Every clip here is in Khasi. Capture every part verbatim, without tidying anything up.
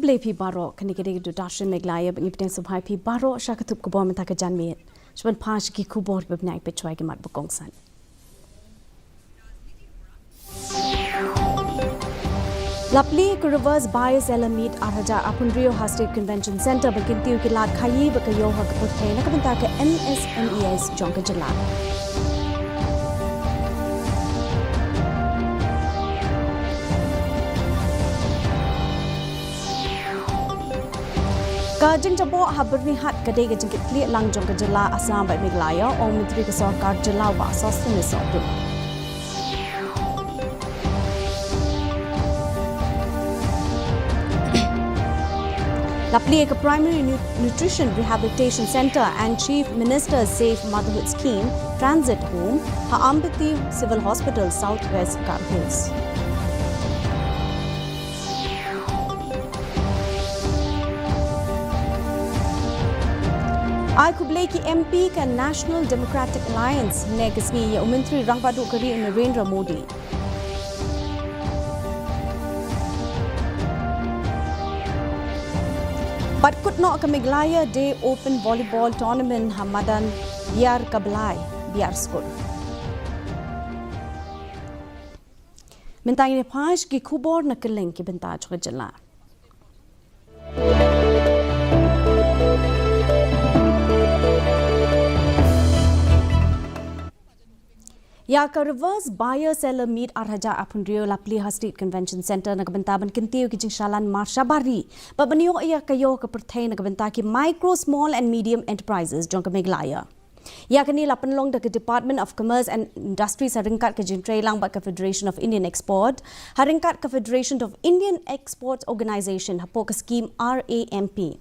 Khublei phi baroh, kane ka dei ka Doordarshan Meghalaya, ba ngi pdiang sngewbha ïa phi baroh sha ka tup khubor mynta ka janmiet. Sha ban phai sha ki khubor ba bniah, peit shuwa ki mat ba kongsan. La plie ka Reverse Buyer Seller Meet ar hajar arphew hynriew ha State Convention Centre ban kyntiew ki lad khaïi bad ka ïew ha ka pyrthei na ka bynta ka M S M Es jong ka jylla. Ka jingjaboh ha Byrnihat ka dei ka jingkitkhlieh lang jong ka jylla Assam bad Meghalaya, ong Myntri ka Sorkar Jylla u Bah Sosthenes Sohtun. La plie ka Primary Nu-, Nutrition Rehabilitation Centre and Chief Minister's Safe Motherhood Scheme Transit Home ha Ampati Civil Hospital, South West Garo Hills. Ai khublei ki M P ka National Democratic Alliance hynne ka sngi ïa u Myntri Rangbah Duh ka ri u Narendra Modi. Bad kut noh ka Meghalaya Day Open Volleyball Tournament ha madan Biar Kablai, Biar Skur. Mynta ngin ïa phai sha ki khubor na kylleng ki bynta jong ka jylla. Ïa ka Reverse Buyer Seller Meet ar hajar arphew hynriew la plie ha State Convention Centre na ka bynta ban kyntiew ki jingshalan mar shabar ri bad ban ïoh ïa ka ïew ka pyrthei na ka bynta ki micro, small and medium enterprises jong ka Meghalaya. Ïa kane la pynlong da ka Department of Commerce and Industries ha ryngkat ka jingtreilang bad ka Federation of Indian Export, ha ryngkat ka Federation of Indian Exports Organisation hapoh ka skhim R A M P.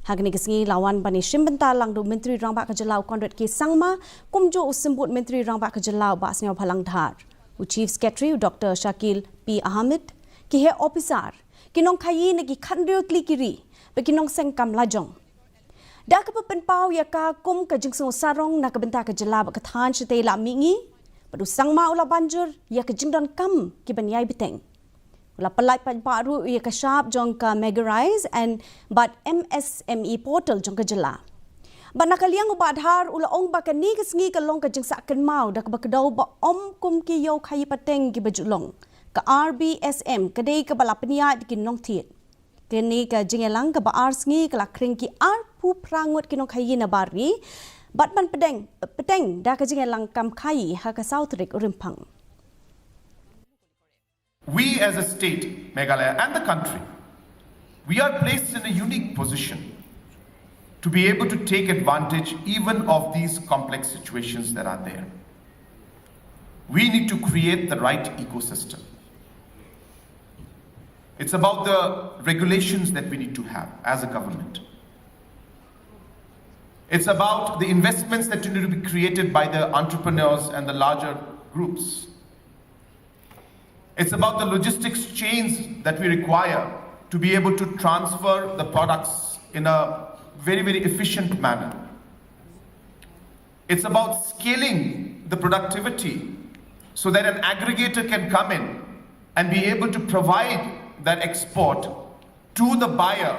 Ha kane ka sngi la wan ban ïashim bynta lang da u Myntri Rangbah ka jylla u Conrad K Sangma, kumjuh u Symbud Myntri Rangbah ka jylla u Bah Sniawbhalang Dhar, u Chief Secretary u Doctor Shakil P Ahmed, ki heh ophisar, ki nongkhaïi na ki khathynriew tylli ki ri bad ki nongseng kam lajong. Da kaba pynpaw ïa ka kum ka jingsngew sarong na ka bynta ka jylla bad ka thaiñ shatei la mihngi, bad u Sangma u la ban jur ïa ka jingdonkam ki ban ïai bteng. U la pyllait paidbah ruh ïa ka shap jong ka Mega Rise and bad M S M E portal jong ka jylla. Bad na ka liang u Bah Dhar u la ong ba kane ka sngi ka long ka jingsah kynmaw da kaba kdew ba ym kum ki ïew khaïi pateng kiba ju long, ka R B S M ka dei kaba la pynïaid da ki nongthied. Kane ka jingïalang kaba ar sngi ka la khring ki arphew phra ngut ki nongkhaïi na bar ri bad ban pdeng, pdeng da ka jingïalang kam khaïi ha ka saw tarik u Rymphang. We as a state, Meghalaya and the country, we are placed in a unique position to be able to take advantage even of these complex situations that are there. We need to create the right ecosystem. It's about the regulations that we need to have as a government. It's about the investments that need to be created by the entrepreneurs and the larger groups. It's about the logistics chains that we require to be able to transfer the products in a very, very efficient manner. It's about scaling the productivity so that an aggregator can come in and be able to provide that export to the buyer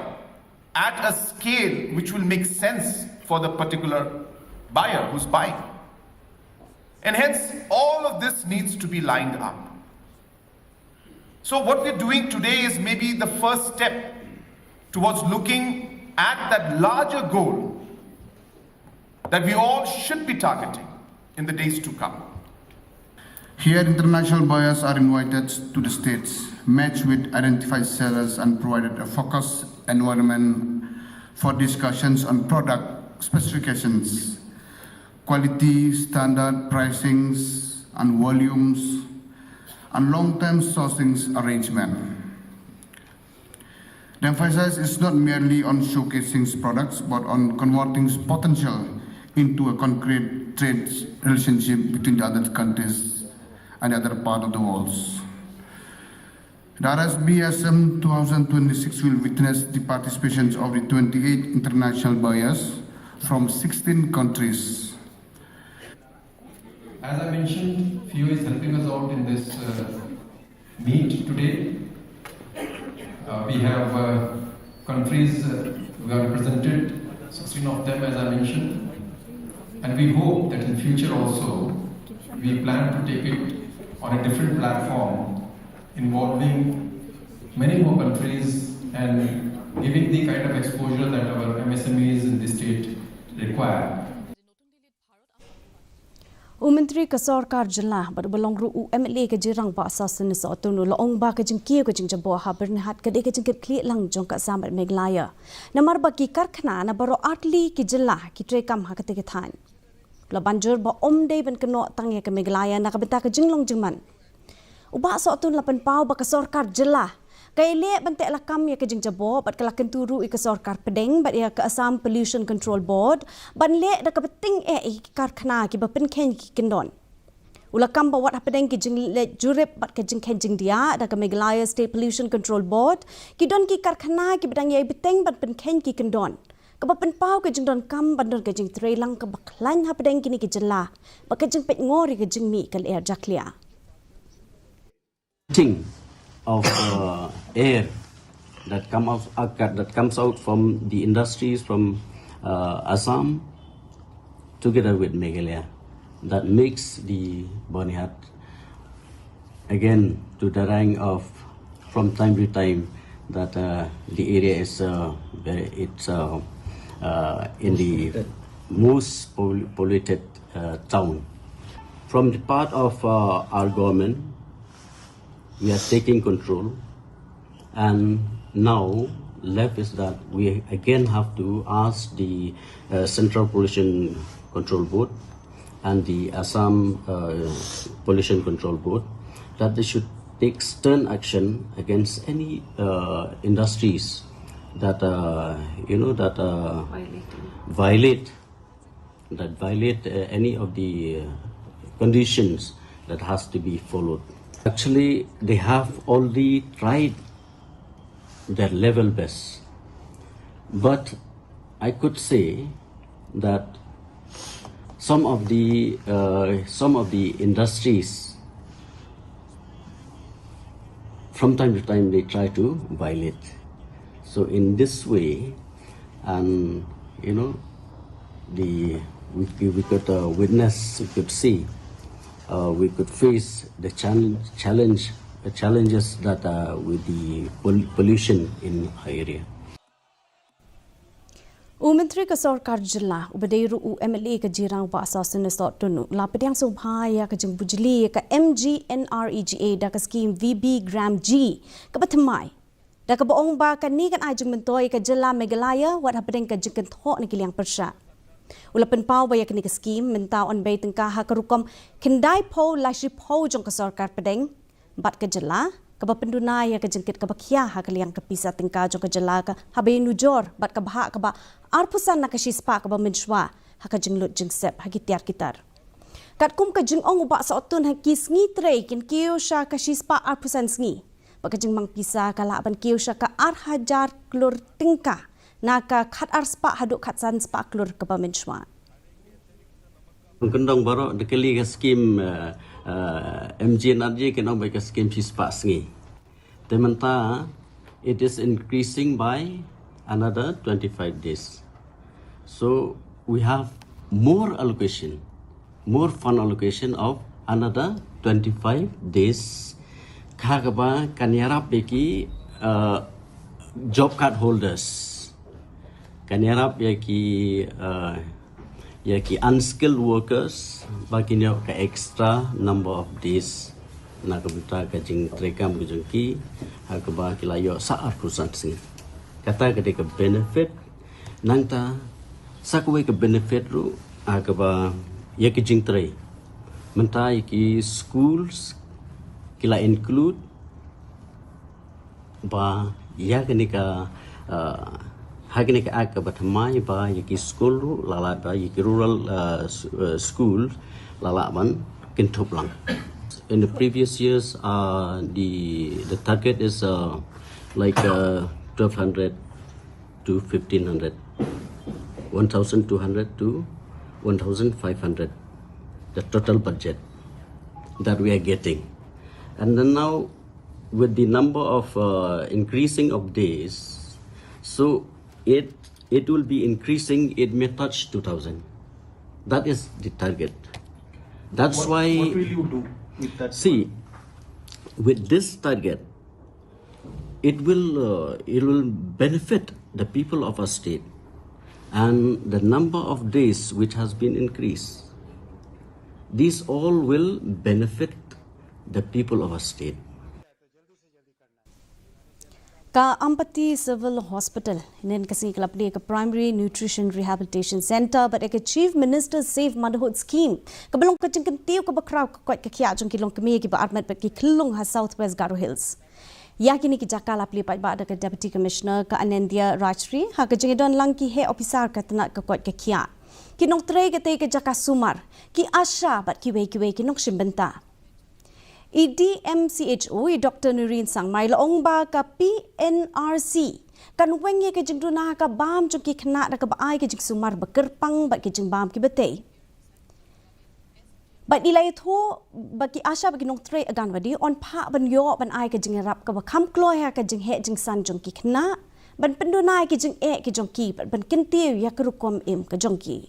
at a scale which will make sense for the particular buyer who's buying. And hence, all of this needs to be lined up. So what we're doing today is maybe the first step towards looking at that larger goal that we all should be targeting in the days to come. Here, international buyers are invited to the States, matched with identified sellers, and provided a focused environment for discussions on product specifications, quality, standard, pricings, and volumes, and long-term sourcing arrangement. The emphasis is not merely on showcasing products, but on converting potential into a concrete trade relationship between the other countries and the other part of the world. The R S B S M two thousand twenty-six will witness the participation of the twenty-eight international buyers from sixteen countries. As I mentioned, F I O is helping us out in this, uh, meet today. Uh, we have uh, countries uh, who are represented, sixteen of them, as I mentioned, and we hope that in future also we plan to take it on a different platform involving many more countries and giving the kind of exposure that our M S M Es in the state require. U Myntri ka Sorkar Jylla bad uba long ruh u M L A ka Jirang Bah Sosthenes Sohtun u la ong ba ka jingkiew ka jingjaboh ha Byrnihat ka dei ka jingkitkhlieh lang jong ka Assam bad Meghalaya. Namar ba ki karkhana na baroh artylli ki jylla ki treikam ha kata ka thaiñ. U la ban jur ba ym dei ban kynnoh tang ïa ka Meghalaya na ka bynta ka jinglong jingman. U Bah Sohtun u la pynpaw ba ka Sorkar Jylla ka ïaleh ban teh lakam ïa ka jingjaboh bad ka la kyntu ruh ïa ka Sorkar Pdeng bad ïa ka Assam Pollution Control Board ban leh da kaba tyngeh ïa ki karkhana kiba pynkheiñ ki kyndon. U la kam ba wat hapdeng ki jingleit jurip bad ka jingkheiñ jingdiah da ka Meghalaya State Pollution Control Board ki don ki karkhana kiba dang ïai bteng ban pynkheiñ ki kyndon. Kaba pynpaw ka jingdonkam ban don ka jingtrei lang kaba khlaiñ hapdeng kine ki jylla bad ka jingpeitngor ïa ka jingmih ka lyer jakhlia. Thing of uh, air that come out uh, that comes out from the industries from uh, Assam together with Meghalaya that makes the Byrnihat again to the rank of from time to time that uh, the area is uh, very it's uh, uh, in the most pol- polluted uh, town. From the part of uh, our government, we are taking control, and now left is that we again have to ask the uh, Central Pollution Control Board and the Assam uh, Pollution Control Board that they should take stern action against any uh, industries that uh, you know that uh, violate that violate uh, any of the uh, conditions that has to be followed. Actually, they have already tried their level best, but I could say that some of the uh, some of the industries from time to time they try to violate. So in this way, and you know, the we, we could uh, witness, we could see, uh, we could face the challenge, challenge the challenges that uh, with the pol- pollution in our area. U Myntri ka Sorkar Jylla uba dei ruh u M L A ka Jirang Bah Sosthenes Sohtun u la pdiang sngewbha ïa ka jingbujli ïa ka M G N R E G A da ka skim V B Gram G kaba thymmai. Da kaba ong ba kane kan ai jingmyntoi ïa ka jylla Meghalaya wat hapdeng ka jingkynthoh na ki liang pyrshah. U la pynpaw ba ïa kane ka skim mynta yn bei tyngka ha ka rukom khyndai phew la shi phew jong ka Sorkar Pdeng bad ka jylla kaba pynduna ïa ka jingkit kaba khia ha ka liang ka pisa tyngka jong ka jylla ka haba ïanujor bad ka bhah kaba arphew san na ka shispah kaba mynshuwa ha ka jinglut jingsep ha ki tiar ki tar. Katkum ka jingong u Bah Sohtun ha ki sngi trei kin kiew sha ka shispah arphew san sngi. Bad ka jingmang pisa ka lah ban kiew sha ka ar hajar klur tyngka na ka khat ar spah haduh khat san spah klur kaba mynshuwa. Kyndong baroh da kali ka skim uh, uh, M G N R E G A ki ong ba ka skim shispah sngi. Te mynta it is increasing by another twenty-five days. So we have more allocation, more fund allocation of another twenty-five days. Kha kaba kan ïarap ïa ki uh, job card holders. Kan ïarap ïa ki uh, ïa ki unskilled workers ba kin ïoh ka extra number of days na ka bynta ka jingtrei kam ka jong ki ha kaba ki la ïoh sa arphew san sngi. Kata ka dei ka benefit nangta sa kawei ka benefit ruh ha kaba ïa ki jingtrei mynta ïa ki schools ki la include ba ïa kane ka uh, ha kane ka act kaba thymmai ba ïa ki school ruh la lah ba ïa ki rural uh, school la lah ban kynthup lang. In the previous years uh, the the target is uh, like uh, twelve hundred to fifteen hundred, one thousand two hundred to one thousand five hundred, the total budget that we are getting. And then now With the number of uh, increasing of days, so it it will be increasing. It may touch two thousand. That is the target. That's What, why what will you do with that? See, with this target, it will uh, it will benefit the people of our state, and the number of days which has been increased. These all will benefit the people of our state. Ka Ampati Civil Hospital hynnin ka sngi ka la plie ka Primary Nutrition Rehabilitation Centre bad ka Chief Minister Safe Motherhood Scheme kaba long ka jingkyntiew kaba khraw ka koit ka khiah jong ki longkmie kiba armet bad ki khyllung ha South West Garo Hills. Ïa kine ki jaka la plie paidbah da ka Deputy Commissioner ka Anandya Rajri ha ka jingdon lang ki heh ophisar ka tnat ka koit ka khiah, ki nongtrei katei ka jaka sumar, ki ASHA bad kiwei kiwei ki nongshim bynta. I D M C H O i Doctor Nurin Sangmai la ong ba ka P N R C kan weng ïa ka jingduna ka bam jong ki khynnah da kaba ai ka jingsumar ba kyrpang bad ki jingbam kiba tei. Bad i la ïathuh ba ki ASHA bad ki nongtrei Anganwadi yn phah ban ïoh ban ai ka jingïarap kaba kham kloi ha ka jingheh jingsan jong ki khynnah, ban pynduna ïa ki jingeh ki jong ki bad ban kyntiew ïa ka rukom im ka jong ki.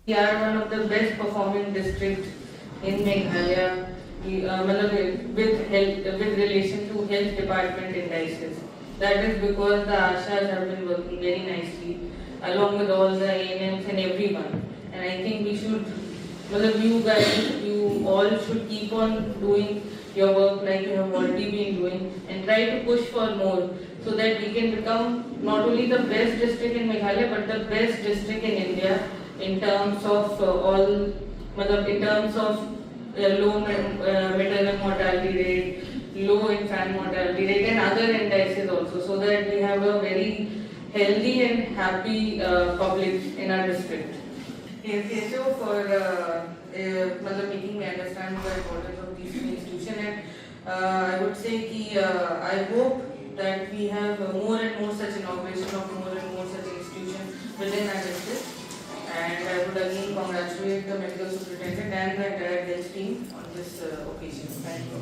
We are one of the best performing district in Meghalaya, we, uh, matlab, with health, with relation to health department indices. That is because the ASHAs have been working very nicely along with all the A N Ms and everyone. And I think we should, matlab, you guys, you all should keep on doing your work like you have already been doing and try to push for more so that we can become not only the best district in Meghalaya but the best district in India in terms of uh, all, matlab, in terms of uh, low ma- uh, maternal mortality rate, low infant mortality rate, and other indices also, so that we have a very healthy and happy uh, public in our district. Thank you for uh, uh, matlab, making me understand the importance of these two institutions. And uh, I would say ki, uh, I hope that we have uh, more and more such inauguration of more and more such institutions within our district. And I would again congratulate the medical superintendent and the entire health team on this uh, occasion. Thank you.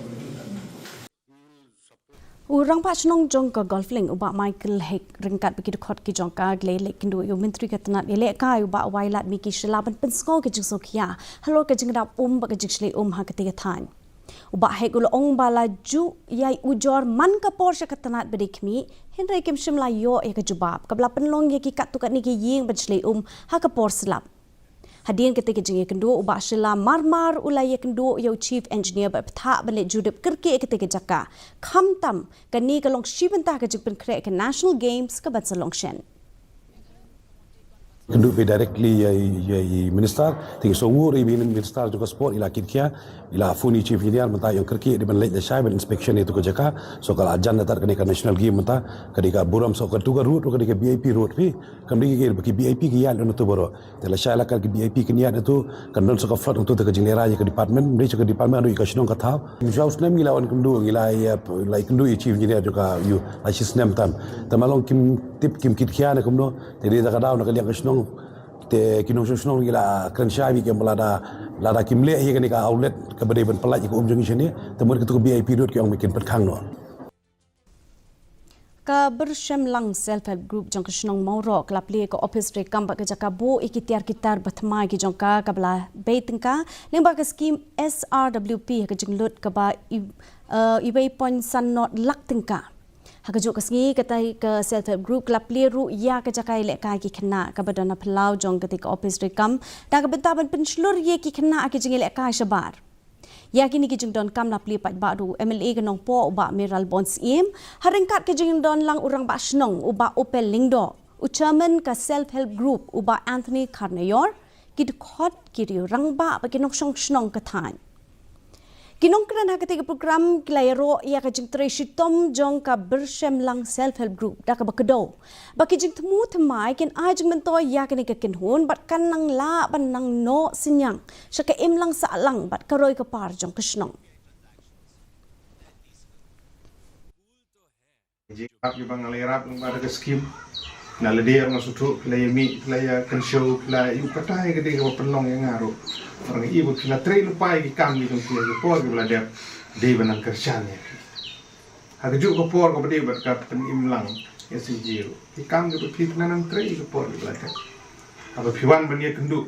U Rangbah Shnong jong ka Golf Link u Bah Michael Hek ryngkat bad ki dkhot ki jong ka ki la leit kynduh ïa u Myntri ka tnat ïalehkai u Bah Wailadmiki Shylla ban pynsngew ka jingsngewkhia halor ka jingdap um bad ka jingshlei um ha katei ka thaiñ. U Bah Hek u la ong ba la ju ïai ujor man ka por sha ka tnat ba dei khmih, hynrei kim shym la ïoh ïa ka jubab kaba la pynlong ïa ki katto katne ki ïing ban shlei um ha ka por slap. Hadien katei ka jingïakynduh u Bah Shylla marmar u la ïakynduh ïa u Chief Engineer bad bthah ban leit jurip kyrkieh ïa katei ka jaka. Khamtam kane ka long shi bynta ka jingpynkhreh ka National Games kaban sa long shen. Kynduh beit directly ïa i, ïa i minister. Te i sngewnguh ruh i minister jong ka sport i la kit khia, i la phone i chief engineer mynta ïa u kyrkieh dei ban leit lashai ban inspection ïa tu ka jaka. So ka la jan da tat kane ka national game mynta, ka dei ka burom so ka tu ka road ruh ka dei ka V I P road phi. Kam dei ki, ki V I P ki ïaid na tu baroh. Te lashai la ka V I P kin ïaid na tu, kan don so ka flood na tu te ka jinglehrain ïa ka department, mynta ka department ruh ïa ka shnong ka thaw. Shu snem ngi la wan kynduh, ngi la ïa, la ïa kynduh ïa chief engineer jong ka ïa u, la shi snem tam. Te ma long kim tip kim kit khia ne kumno, te dei da ka daw na ka liang ka shnong. Te ki nongshong shnong ngi la kren shai bad ki ong ba lada, lada kim leh ïa kane ka outlet kaba dei ban pyllait ïa ka um jong ngi shane, te mut katu ka V I P road ki ong ba kin pynkhang noh. Ka Byrshemlang Self Help Group jong ka shnong Mawroh ka la plie ka ophis treikam bad ka jaka buh ïa ki tiar ki tar ba thymmai ki jong ka kaba la bei tyngka lyngba ka skim S R W P ha ka jinglut kaba i, eh, iwei point san not lak tyngka. Ha kajuh ka sngi katei ka Self Help Group ka la plie ruh ïa ka jaka ïalehkai ki khynnah kaba don ha phyllaw jong katei ka ophis treikam da ka bynta ban pynshlur ïa ki khynnah ha ki jingïalehkai shabar. Ïa kine ki jingdonkam la plie paidbah da u M L A ka Nongpoh u Bah Mayralborn Syiem, ha ryngkat ka jingdon lang u Rangbah Shnong u Bah Opel Lyngdoh, u Chairman ka Self Help Group u Bah Anthony Kharnaior, ki dkhot, ki riew rangbah bad ki nongshong shnong ka thaiñ. Ki nongkren ha katei ka program ki la ïaroh ïa ka jingtrei shitom jong ka Byrshemlang Self Help Group da kaba kdew ba ki jingthmu thymmai kin ai jingmyntoi ïa kane ka kynhun bad kan nang lah ban nang noh synñiang sha ka imlang sahlang bad ka roi ka par jong ka shnong. Jingïarap kiba nga la ïarap lyngba da ka skim. Na lade ruh nga sngewthuh phi la ïa mih, phi la ïa kynshew, phi la ïa batai ïa ka dei kaba pynlong ïa nga ruh. Ba nga i ba phi la trei lypa ïa ki kam ki jong phi ha ki por kiba la dep. Dei ban nang kyrshan ïa phi. Ha kajuh ka por kaba dei bad ka pynim lang ïa C G ruh. Phi kam kaba phi pynang trei ka por kaba la dep. Haba phi wan ban ïakynduh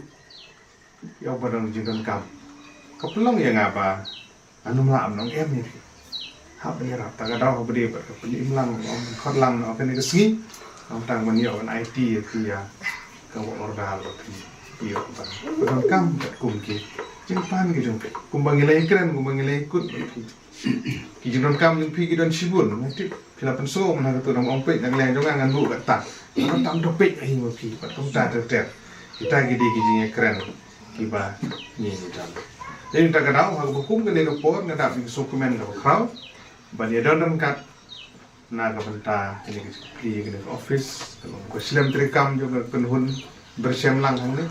ïa uba don jingdonkam, ka pynlong ïa nga ba ngan ym lah ban ong em ïa phi. Hap ban ïarap, ta ka daw haba dei bad ka pynim lang, ong khot lang na kane ka sngi. Ong tang ban ïoh ban aiti ïa phi ïa kaba order ba phi ïoh ban donkam katkum ki jingpan ki jong phi. Kumba ngi la ïakren, kumba ngi la ïakut bad phi. Ki jingdonkam jong phi ki don shibun, nga tip phi la pynsngew mynta, kato nang ong peit na ka liang jong nga, ngan buh katta. Ngan tam to peit ahi ma phi, bad kumta ter ter. Kita ki dei ki jingïakren kiba ngi ngi don. Dei mynta ka daw, ha kaba kum kane ka por, nga dap ïa ka sngewkmen kaba khraw ban ïadon ryngkat na ka bynta kane ka jingplie, kane ka office, ka long ka shlem treikam jong ka kynhun Byrshemlang hangne.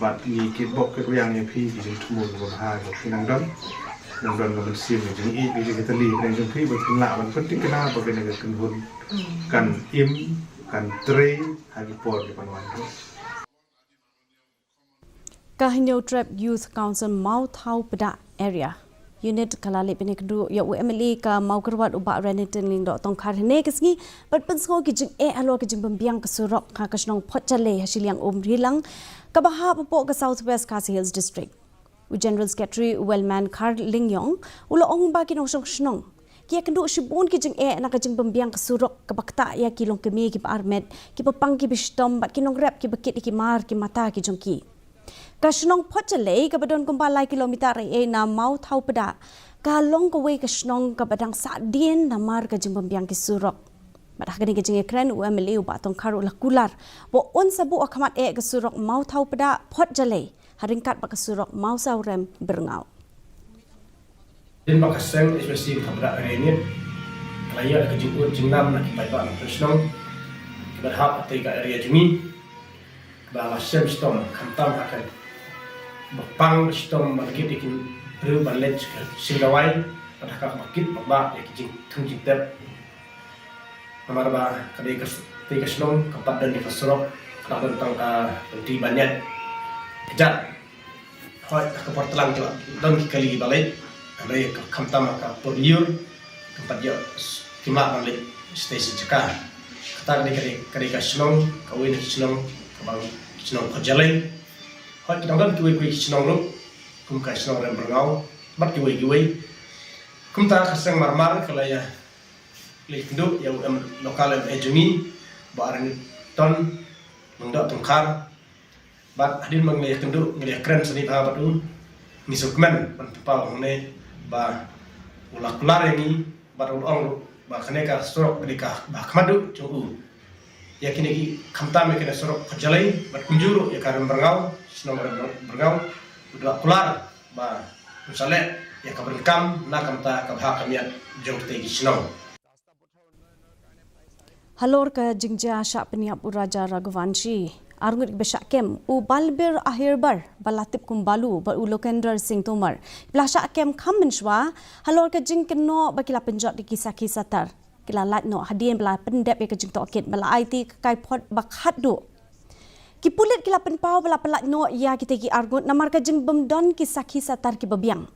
Bad ngi kitbok kitrwiang ïa phi ki jingthmu kiba bha kiba phi nang don. Nang don ka mynsiem ka jingïeit ka jingkitkhlieh pyrshah jong phi ba phin lah ban pynthikna ba kane ka kynhun kan im, kan trei ha ki por ki ban wan. Ka Hynñiewtrep Youth Council Mawthaw Pdah Area Unit ka la leit ban ïakynduh ïa u M L A ka Mawkyrwat u Bah Renaton Lyngdoh Tongkhar hynne ka sngi bad pynsngew ki jingeh halor ka jingbymbiang ka surok ha ka shnong Photjalei ha shiliang Umrilang kaba hap hapoh ka South West Khasi Hills District. U General Secretary u Wellman Kharlingïong u la ong ba ki nongshong shnong ki ïakynduh shibun ki jingeh na ka jingbymbiang ka surok kaba ktah ïa ki longkmie kiba armet, kiba pang kiba shitom bad ki nongrep kiba kit ïa ki mar ki mata ki jong ki. Ka shnong Photjalei kaba don kumba lai kilometer ei ei na Mawthaw Pdah ka long kawei ka shnong kaba dang sahdien namar ka jingbymbiang ki surok. Bad ha kane ka jingïakren u M L A u Bah Tongkhar u la kular ba un sa buh ha khmat eh ka surok Mawthaw Pdah Photjalei ha ryngkat bad ka surok Mawsawrem Byrngaw. Hadien ba ka seng H Y C ka Pdah Area Unit ka la ïoh ka jingud jingnam na ki paidbah na ka shnong kiba hap ha ka area jong ngi, ba la shem shitom, khamtam ha kaba pang shitom ba la kit ïa ki briew ban leit sha ka sing dawai, bad ha kaba kit ba bah ïa ki jingthung jingtep. Namar ba ka dei ka s-, dei ka shnong ka pat don ïa ka surok, ka don tang ka lynti ban ïaid kjat. Hooid, ha ka por tlang ka la don ki kali ba leit, hynrei ka khamtam ha ka por lyiur, ka pat ïoh s-, ki mah ban leit shatei shi jaka. Kata ka dei, ka dei, ka dei ka shnong, kawei na ki shnong, kaba ki shnong Photjalei. Hooid, ki dang don kiwei kiwei ki shnong ruh, kum ka shnong Rembyrngaw bad kiwei kiwei. Kumta ka seng Marmar ka la ïa leit kynduh ïa u M-, local M L A jong ngi, Bah Renaton Lyngdoh Tongkhar. Bad hadien ba ngi la ïakynduh, ngi la ïakren sani bha bad u, ngi sngewkmen ban pynpaw hangne ba u la kular ïa ngi bad u la ong ruh ba kane ka surok ka dei kaba ha khmat jong u. Ïa kine ki, khamtam ïa kane surok Photjalei bad kumjuh ruh ïa ka Rembyrngaw, shnong Rembyrngaw, u la kular ba un sa leh ïa kaba donkam na ka bynta ka bha ka miat jong kita ki shnong. Halor ka jingjia shah pynïap u Raja Raghuvanshi, arngut kiba shah kem, u Balbir Ahirbar ba la tip kum Balu bad u Lokendra Singh Tomar, kiba la shah kem kham mynshuwa halor ka jingkynnoh ba ki la pynjot da ki sakhi satar, ki la lait noh hadien ba la pyndep ïa ka jingtohkit ba la aiti ka kaiphod ba khatduh. Ki pulit ki la pynpaw ba la pynlait noh ïa kita ki arngut namar ka jingbymdon ki sakhi satar kiba biang.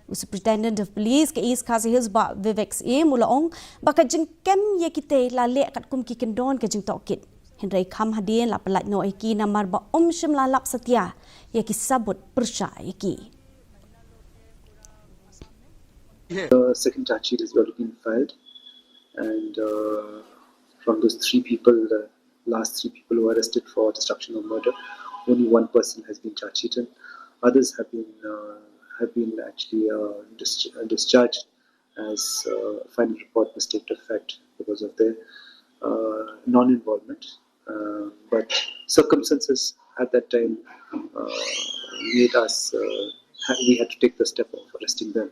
U Superintendent of Police ka East Khasi Hills Bah Vivek Syiem u la ong ba ka jingkem ïa kita la leh katkum ki kyndon ka jingtohkit. Hynrei kham hadien la pynlait noh ïa ki namar ba ym shym la lap satia ïa ki sabut pyrshah ïa ki. The second charge sheet has already been filed, and uh, from those three people, the last three people who were arrested for destruction or murder, only one person has been charge sheeted. Others have been uh, have been actually uh, dis- uh, discharged as uh, final report mistake of fact because of their uh, non-involvement. Uh, but circumstances at that time uh, made us uh, ha- we had to take the step of arresting them.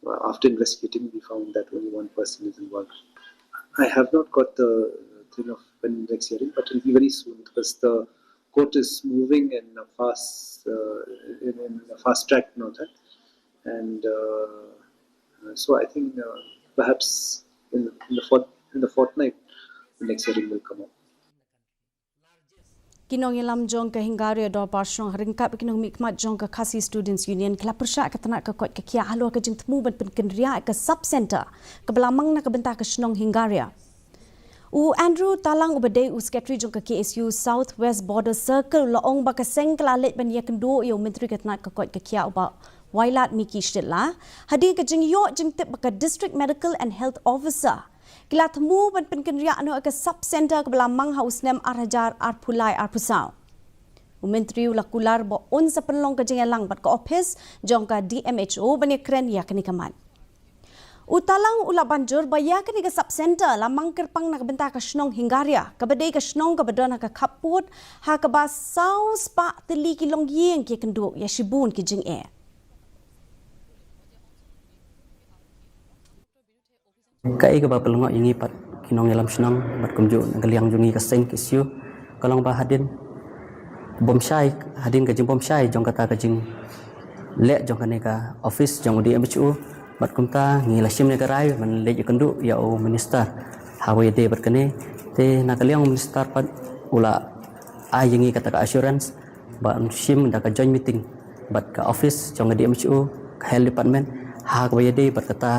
Uh, after investigating, we found that only one person is involved. I have not got the thing of when next hearing, but it'll be very soon because the court is moving in a fast, uh, in, in a fast track now, that, and uh, so I think uh, perhaps in, in the fort, in the fortnight, the next hearing will come up. Ki nongïalam jong ka Hingaria Dorbar Shnong ha ryngkat ki nongmihkhmat jong ka Khasi Students Union ki la pyrshah ka tnat ka koit ka khiah halor ka jingthmu ban pynkynriah ka sub center kaba la mang na ka bynta ka shnong Hingaria. U Andrew Talang uba dei u secretary jong ka K S U South West Border Circle u la ong ba ka seng ka la leit ban ïakynduh ïa u myntri ka tnat ka koit ka khiah u Bah Wailadmiki Shylla hadien ka jingïoh jingtip ba ka District Medical and Health Officer ki la thmu ban pynkynriah noh ïa ka sub center kaba la mang ha u snem ar hajar arphew lai arphew saw. U myntri u la kular ba un sa pynlong ka jingïalang bad ka ophis jong ka D M H O ban ïakren ïa kane ka mat. U Talang u la ban jur ba ïa kane ka sub center la mang kyrpang na ka bynta ka shnong Hingaria kaba dei ka shnong kaba don ha ka khappud ha kaba saw spah tylli ki longïing ki ïakynduh ïa shibun ki jingeh. Kaei kaba pynlyngngoh ïa ngi pat ki nongïalam shnong bad kumjuh na ka liang jong ngi ka seng K S U ka long ba hadien bym shai, hadien ka jingbym shai jong kata ka jingleh jong kane ka office jong u D M H O bad kumta ngi la shim ïa ka rai ban leit ïakynduh ïa u minister ha kaba ïadei bad kane. Te na ka liang u minister pat u la ai ïa ngi kata ka assurance ba un shim da ka joint meeting bad ka office jong ka D M H O, ka health department ha kaba ïadei bad kata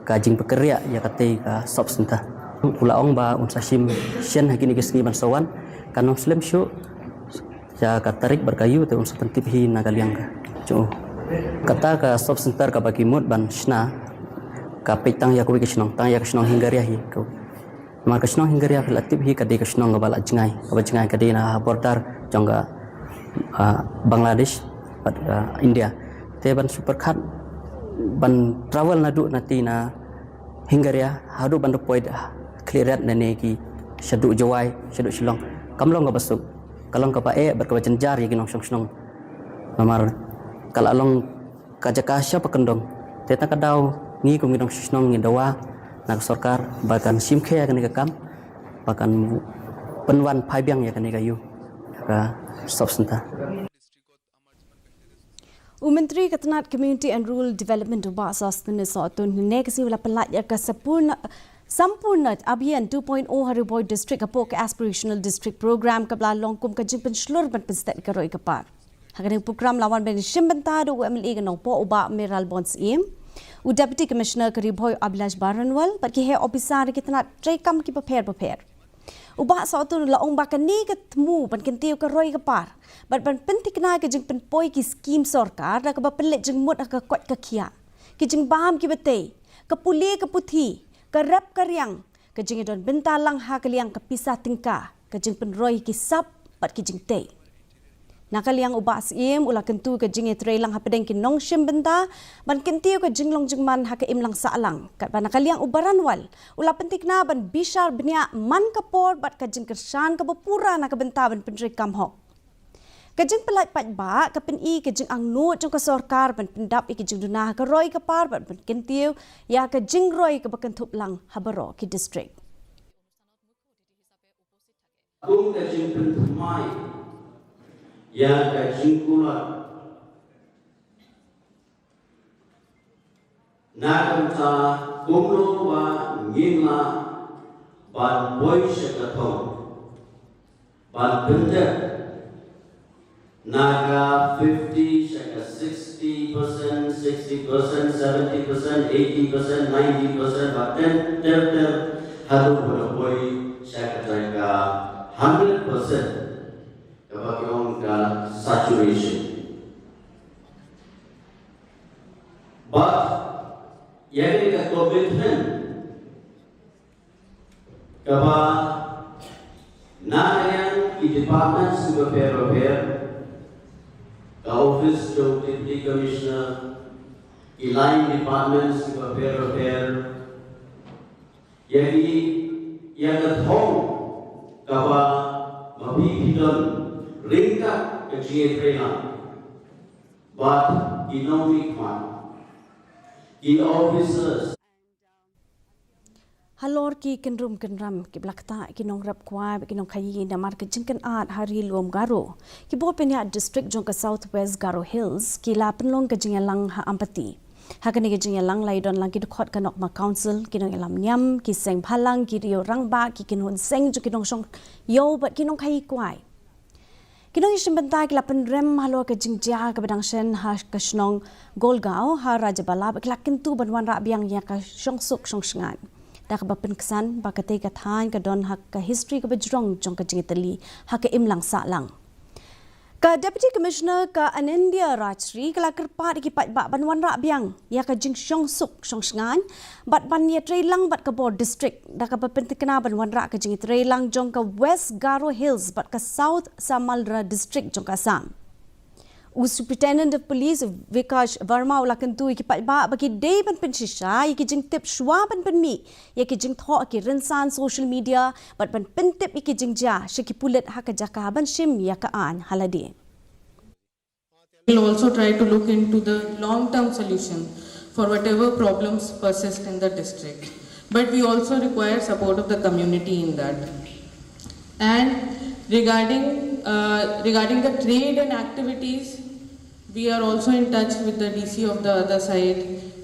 ka jingpynkynriah ïa katei ka sub center. U la ong ba un sa shim shen ha kine ki sngi ban sa wan, kan ym slem shuh ïa ka tarik bad ka ïu te un sa pyntip hi na ka liang ka jong u. Kata ka sub center kaba ki mut ban shna ka peit tang ïa kawei ka shnong, tang ïa ka shnong Hingaria hi. Namar ka shnong Hingaria phi la tip hi ka dei ka shnong kaba la jngai, kaba jngai ka dei na border jong ka, ah, Bangladesh bad ka India. Te ban shu pyrkhat ban travel naduh nati na Hingaria haduh ban da poi da khlieh rat nane ki shaduh Jowai, shaduh Shillong kam long kaba suk, ka long kaba eh bad kaba jynjar ïa ki nongshong shnong. Namar ka la long ka jaka sha ba kyndong. Te tang ka daw ngi kum ngi nongshong shnong ngi dawa na ka sorkar ba kan shim khia ïa kane ka kam, ba kan pynwan phai biang ïa kane ka ïu, ïa ka sub center. U Myntri ka tnat Community and Rural Development u Bah Sosthenes Sohtun hynne ka sngi u la pynlait ïa ka Sampurna, Sampurna Abhiyan two point oh ha Ri Bhoi District hapoh ka Aspirational District Program kaba la long kum ka jingpynshlur ban pynstet ka roi ka par. Ha kane ka program la wan ban shim bynta da u M L A ka Nongpoh u Bah Mayralborn Syiem, u Deputy Commissioner ka Ri Bhoi Abhilash Baranwal bad ki heh ophisar ki tnat treikam kiba pher bapher. U Bah Sohtun u la ong ba kane ka thmu ban kyntiew ka roi ka par bad ban pynthikna ka jingpynpoi ki skim sorkar da kaba pynleit jingmut ha ka koit ka khiah, ki jingbam kiba tei, ka pule ka puthi, ka rep ka riang, ka jingïadon bynta lang ha ka liang ka pisa tyngka, ka jingpynroi ki sap bad ki jingtei. Na ka liang u Bah Syiem u la kyntu ka jingïatreilang hapdeng ki nongshim bynta ban kyntiew ka jinglong jingman ha ka imlang sahlang, katba na ka liang u Baranwal u la pynthikna ban bishar bniah man ka por bad ka jingkyrshan kaba pura na ka bynta ban pyntreikam hok. Ka jingpynlait paidbah ka pyni ka jingangnud jong ka sorkar ban pyndap ïa ki jingduna ha ka roi ka par bad ban kyntiew ïa ka jingroi kaba kynthup lang ha baroh ki district. Kum ka jingpynthymmai ïa ka jingkular na ka bynta kumno ba ngin lah ban poi sha ka thong ban pyndep na ka fifty sha ka sixty percent, sixty percent, seventy percent, eighty percent, ninety percent, ba ter ter ter haduh ba la poi sha kata ka hundred percent kaba ki ong ka saturation. Bad ïa kane ka commitment kaba na ka liang ki departments kiba pher bapher, ka office jong Deputy Commissioner, ki line departments kiba pher bapher, ïa ki, ïa ka thong kaba ma phi phi don ryngkat ka jingïatreilang bad ki nongmihkhmat, ki officers. Halor ki kynrum kynram kiba la ktah ki nongrep kwai bad ki nongkhaïi namar ka jingkynad ha Ri Lum Garo, ki bor pynïaid district jong ka South West Garo Hills ki la pynlong ka jingïalang ha Ampati. Ha kane ka jingïalang la ïadon lang ki dkhot ka Nokma Council, ki nongïalam niam, ki seng bhalang, ki riew rangbah, ki kynhun seng jong ki nongshong ïew bad ki nongkhaïi kwai. Ki nongïashim bynta ki la pynrem halor ka jingjia kaba dang shen ha ka shnong Golgaon ha Rajabala, ba ki la kyntu ban wanrah biang ïa ka shongsuk shongshngaiñ, da kaba pynksan ba katei ka thaiñ ka don ha ka history kaba jrong jong ka jingïatylli ha ka imlang sahlang. Ka Deputy Commissioner ka Anindya Rajshree ka la kyrpad ïa ki paidbah ban wanrah biang ïa ka jingshongsuk shongshngaiñ bad ban ïatreilang bad ka bor district, da kaba pyntikna ban wanrah ka jingïatreilang jong ka West Garo Hills bad ka South Samaldra District jong ka Assam. U Superintendent of Police Vikash Verma u la kyntu ïa ki paidbah ba ki dei ban pynshisha ïa ki jingtip shuwa ban pynmih ïa ki jingthoh ki rynsan social media bad ban pyntip ïa ki jingjia sha ki pulit ha ka jaka ban shim ïa ka aiñ ha lade. We'll also try to look into the long-term solution for whatever problems persist in the district. But we also require support of the community in that. And regarding, uh, regarding the trade and activities, we are also in touch with the D C of the other side.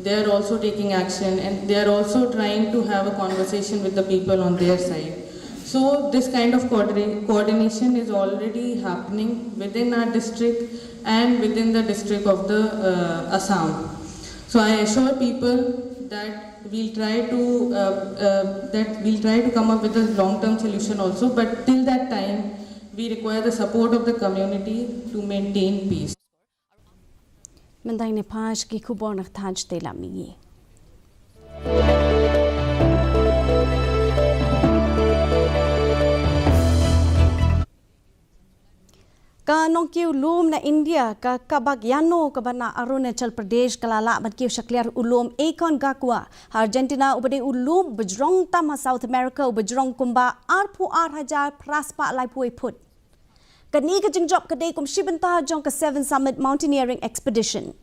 They are also taking action and they are also trying to have a conversation with the people on their side. So this kind of coordina-, coordination is already happening within our district and within the district of the, uh, Assam. So I assure people that we'll try to, uh, uh, that we'll try to come up with a long-term solution also, but till that time, we require the support of the community to maintain peace. Mynta ngin ïa phai sha ki khubor na ka thaiñ shatei lam mihngi. Ka nongkiew lum na India, ka Kabagyano kaba na Arunachal Pradesh, ka la lah ban kiew shakliar u lum Aconcagua ha Argentina, uba dei u lum ba jrong tam ha South America, uba jrong kumba arphew ar hajar phra spah laiphew wei phut. Kane ka jingjop ka dei kum shi bynta jong ka Seven Summit Mountaineering Expedition.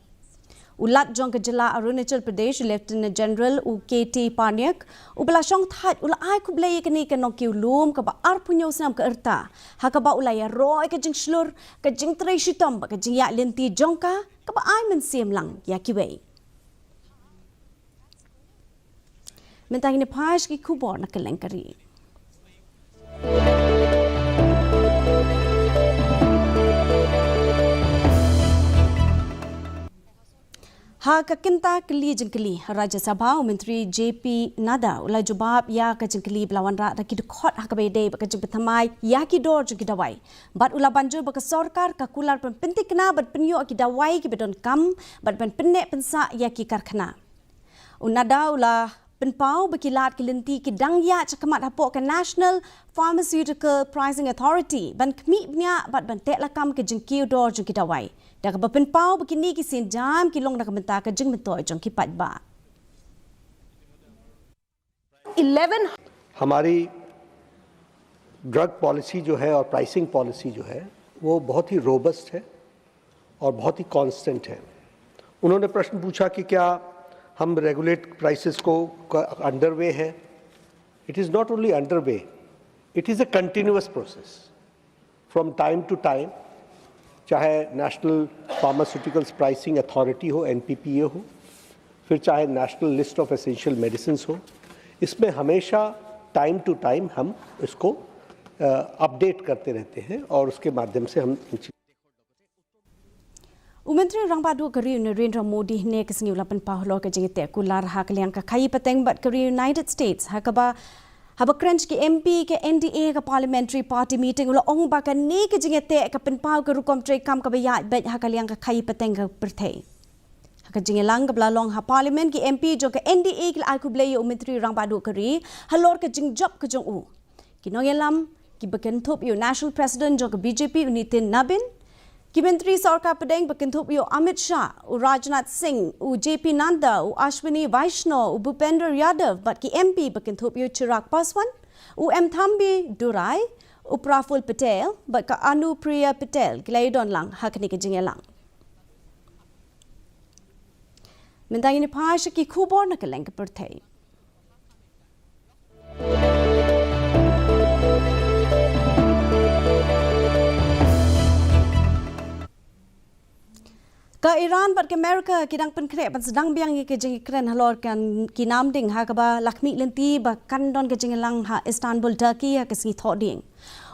U Lat jong ka jylla Arunachal Pradesh, Lieutenant General u K T Parnaik, uba la shongthait, u la ai khublei ïa kane ka nongkiew lum kaba arphew hynñiew snem ka rta, ha kaba u la ïaroh ïa ka jingshlur, ka jingtrei shitom bad ka jingïaid lynti jong ka, kaba ai mynsiem lang ïa kiwei. Mynta ngin ïa phai sha ki khubor na kylleng ka ri. Ha ka kynta kylli jingkylli Rajya Sabha, u Myntri J P Nadda u la jubab ïa ka jingkylli ba la wanrah da ki dkhot ha kaba ïadei bad ka jingpynthymmai ïa ki dor jong ki dawai. Bad u la ban jur ba ka sorkar ka kular ban pyntikna ban pynïoh ki dawai kiba donkam bad ban pynneh pynsah ïa ki karkhana. U Nadda u la pynpaw ba ki lad ki lynti ki dang ïaid shakhmat hapoh ka National Pharmaceutical Pricing Authority ban khmih bniah bad ban teh lakam ka jingkiew dor jong ki dawai, da kaba pynpaw ba kine ki sienjam ki long na ka bynta ka jingmyntoi jong ki paidbah. Eleven. हमारी ड्रग पॉलिसी जो है और प्राइसिंग पॉलिसी जो है, वो बहुत ही रोबस्ट है और बहुत ही कांस्टेंट है। उन्होंने प्रश्न पूछा कि क्या हम रेगुलेट प्राइसेस को, अंडरवे है? It is not only underway, it is a continuous process. From time to time, चाहे नेशनल फार्मास्यूटिकल्स प्राइसिंग अथॉरिटी हो, एनपीपीए हो, फिर चाहे नेशनल लिस्ट ऑफ एसेंशियल मेडिसिन हो, इसमें हमेशा टाइम टू टाइम हम इसको अपडेट करते रहते हैं और उसके माध्यम से हम इन चीज़ों U Myntri Rangbah Duh ka ri u Narendra Modi hynne ka sngi u la pynpaw halor ka jingïateh kular ha ka liang ka khaii pateng bad ka ri United States, ha kaba, haba kren sha ki M P ka N D A ka Parliamentary Party meeting, u la ong ba kane ka jingïateh ka pynpaw ka rukom treikam kaba ïaid beit ha ka liang ka khaii pateng ka pyrthei. Ha ka jingïalang kaba la long ha Parliament, ki M P jong ka N D A ki la ai khublei ïa u Myntri Rangbah Duh ka ri halor ka jingjop ka jong u. Ki nongïalam kiba kynthup ïa u National President jong ka B J P u Nitin Nabin, ki Myntri Sorkar Pdeng ba kynthup ïa u Amit Shah, u Rajnath Singh, u J P Nadda, u Ashwini Vaishnaw, u Bhupender Yadav bad ki M P ba kynthup ïa u Chirag Paswan, u Emthambi Durai, u Praful Patel bad ka Anupriya Patel ki la ïadon lang ha kane ka jingïalang. Mynta ngin ïa phai sha ki khubor na kylleng ka pyrthei. Ka Iran bad ka Amerika ki dang pynkhreh ban sdang biang ïa ka jingïakren halor kan ki namding ha kaba la khmih lynti ba kan don ka jingïalang ha Istanbul, Turkey ha ka sngi Thohdieng.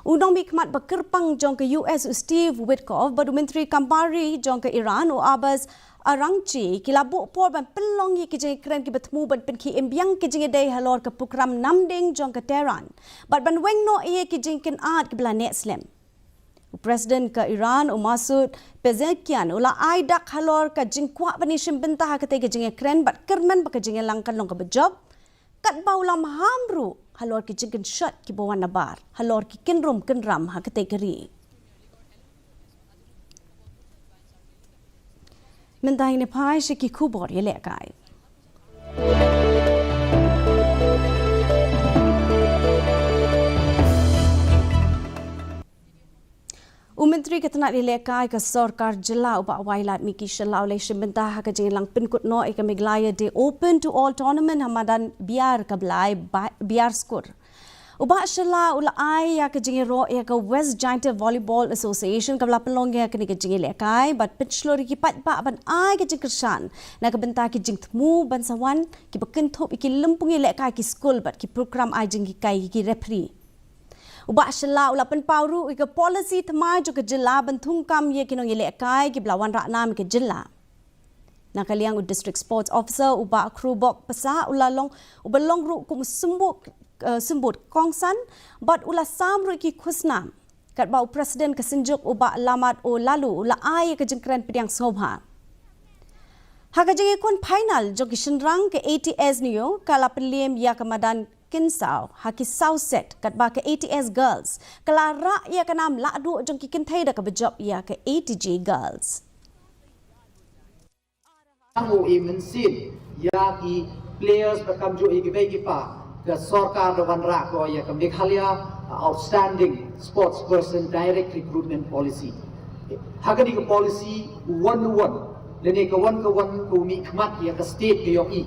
U nongmihkhmat ba kyrpang jong ka U S u Steve Witkoff bad u Myntri Kam Bar Ri jong ka Iran u Abbas Araghchi ki la buh por ban pynlong ïa ki jingïakren kiba thmu ban pynkhiah biang ki jingïadei halor ka prokram namding jong ka Tehran bad ban weng noh ïa ki jingkynad kiba la neh slem. U President ka Iran u Masoud Pezeshkian u la ai dak halor ka jingkwah ban ïashim bynta ha katei ka jingïakren bad kyrmen ba ka jingïalang kan long kaba jop, katba u la maham ruh halor ki jingkynshoh kiba wan nabar halor ki kynrum kynram ha katei ka ri. Mynta ngin ïa phai sha ki khubor ïalehkai. U Myntri ka tnat ïalehkai ka sorkar jylla u Bah Wailadmiki Shylla u la ïashim bynta ha ka jingïalang pynkut noh ïa ka Meghalaya Day Open to All Tournament ha madan Biar ka Blai, Ba-, Biar Skur. U Bah Shylla u la ai ïa ka jingïaroh ïa ka West Jaintia Volleyball Association kaba la pynlong ïa kane ka jingïalehkai bad pynshlur ïa ki paidbah ban ai ka jingkyrshan na ka bynta ki jingthmu ban sa wan kiba kynthup ïa ki lympung ïalehkai ki skul bad ki prokram ai jinghikai ïa ki referee. U Bah Shylla u la pynpaw ruh ïa ka policy thymmai jong ka jylla ban thungkam ïa ki nongïalehkai kiba la wanrah nam ïa ka jylla. Na ka liang u District Sports Officer u Bah Krubok Passah u la long, uba long ruh kum u symbud, eh, symbud kongsan bad u la sam ruh ïa ki khusnam. Katba u President ka Synjuk u Bah Lamatow Laloo u la ai ïa ka jingkren pdiang sngewbha. Ha ka jingïakhun final jong ki shynrang, ka A T S Neo ka la pynliem ïa ka madan Kynsaw ha ki saw set, katba ka A T S Girls ka la rah ïa ka nam lahduh jong ki kynthei da kaba jop ïa ka A T G Girls. Tang u i mynsiem ïa ki players ba kamjooh ïa ki bei ki pa, ka sorkar da wanrah ko ïa ka Meghalaya Outstanding Sports Person Direct Recruitment Policy. Ha kane ka policy u wan u wan, lane ka wan ka wan ka u mihkhmat ïa ka state ka ïohi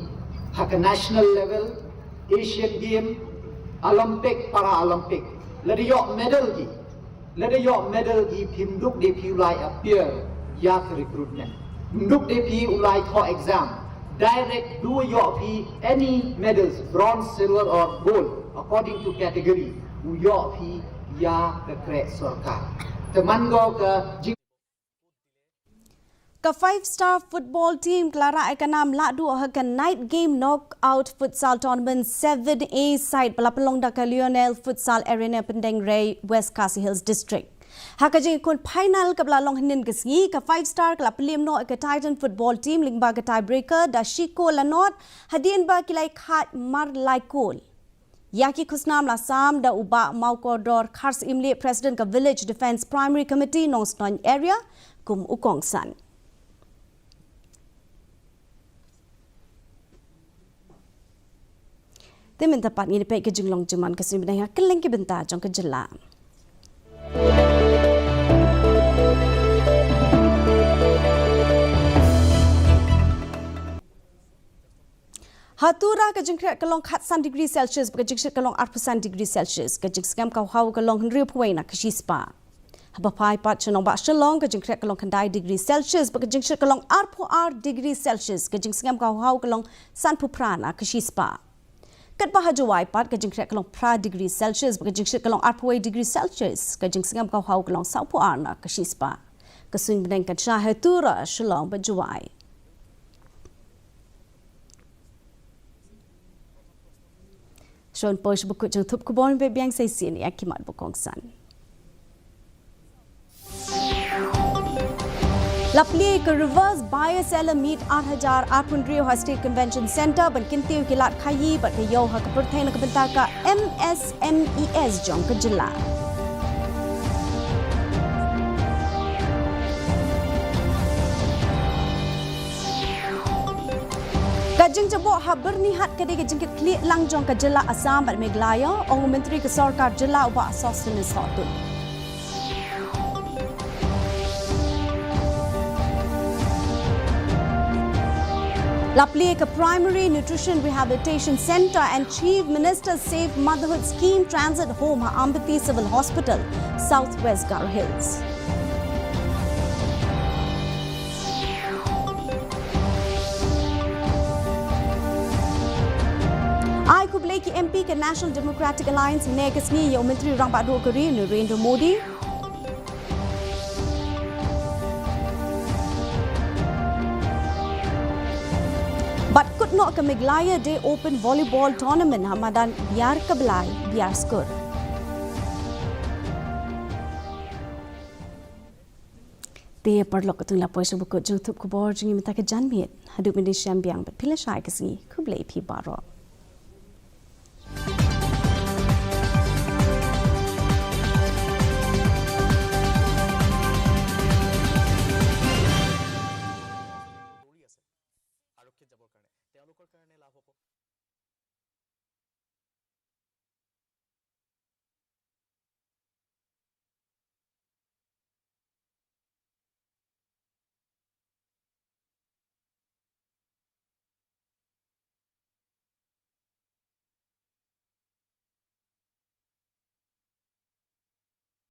ha ka national level, Asian Game, Olympic, Para Olympic. Lada ïoh medal ki, lada ïoh medal ki, phim duk de phi u lai appear ïa ka recruitment. Phim duk de phi u lai thoh exam. Direct du ïoh phi any medals, bronze, silver or gold, according to category. U ïoh phi ïa ka kreh sorkar. Te man ko ka jing Ka Five Star Football Team ka la rah ïa ka nam lahduh ha ka Night Game Knockout Futsal Tournament seven A side ba la pynlong da ka Lionel Futsal Arena, Pyndengrei, West Khasi Hills District. Ha ka jingïakhun final kaba la long hynnin ka sngi, ka Five Star ka la pynliem noh ïa ka Titan Football Team lyngba ka tiebreaker da shi kol la nod, hadien ba ki la ïakhaid mar lai kol. Ïa ki khusnam la sam da u Bah Mawkordor Kharsyiemlieh, President ka Village Defence Primary Committee, Nongstoiñ Area, kum u kongsan. Te mynta pat ngin ïa peit ka jinglong jingman ka sngi bneng ha kylleng ki bynta jong ka jylla. Ha Tura ka jingkhreh ka long khatsan degree Celsius, bad ka jingshit ka long arphew san degree Celsius, ka jingsngem ka hau ka long hynriew phew wei na ka shispah. Haba phai pat sha nongbah Shillong ka jingkhreh ka long khyndai degree Celsius, bad ka jingshit ka long arphew ar degree Celsius, ka jingsngem ka hau ka long sanphew phra na ka shispah. Katba ha Jowai pat ka jingkhreh ka long phra degree Celsius, bad ka jingshit ka long arphew wei degree Celsius, ka jingsngem ka hau ka long sawphew ar na ka shispah. Ka suiñ bneng kan shah ha Tura, Shillong bad Jowai. Shon posh bukut jong thup khubor, be biang sa shisien ïa ki mat ba kongsan. La plie ka Reverse Buyer Seller Meet ar hajar arphew hynriew ha State Convention Centre ban kyntiew ki lad khaïi bad ka ïew ha ka pyrthei na ka bynta ka M S M Es jong ka jylla. Ka jingjaboh ha Byrnihat ka dei ka jingkitkhlieh lang jong ka jylla Assam bad Meghalaya, ong u Myntri ka Sorkar Jylla u Bah Sosthenes Sohtun. La plie ka Primary Nutrition Rehabilitation Centre and Chief Minister's Safe Motherhood Scheme Transit Home ha Ampati Civil Hospital, South West Garo Hills. Ki M P ka National Democratic Alliance hynne ka sngi ïa u Myntri Rangbah Duh ka ri Narendra Modi. Bad kut noh ka Meghalaya Day Open Volleyball Tournament ha madan Biar Kablai, Biar Skur. Te paralok, katto ngi la poi sha ba kut jong u thup khubor jong ngi mynta ka janmiet. Haduh mynta shem biang bad phi lashai ka sngi. Khublei phi baroh.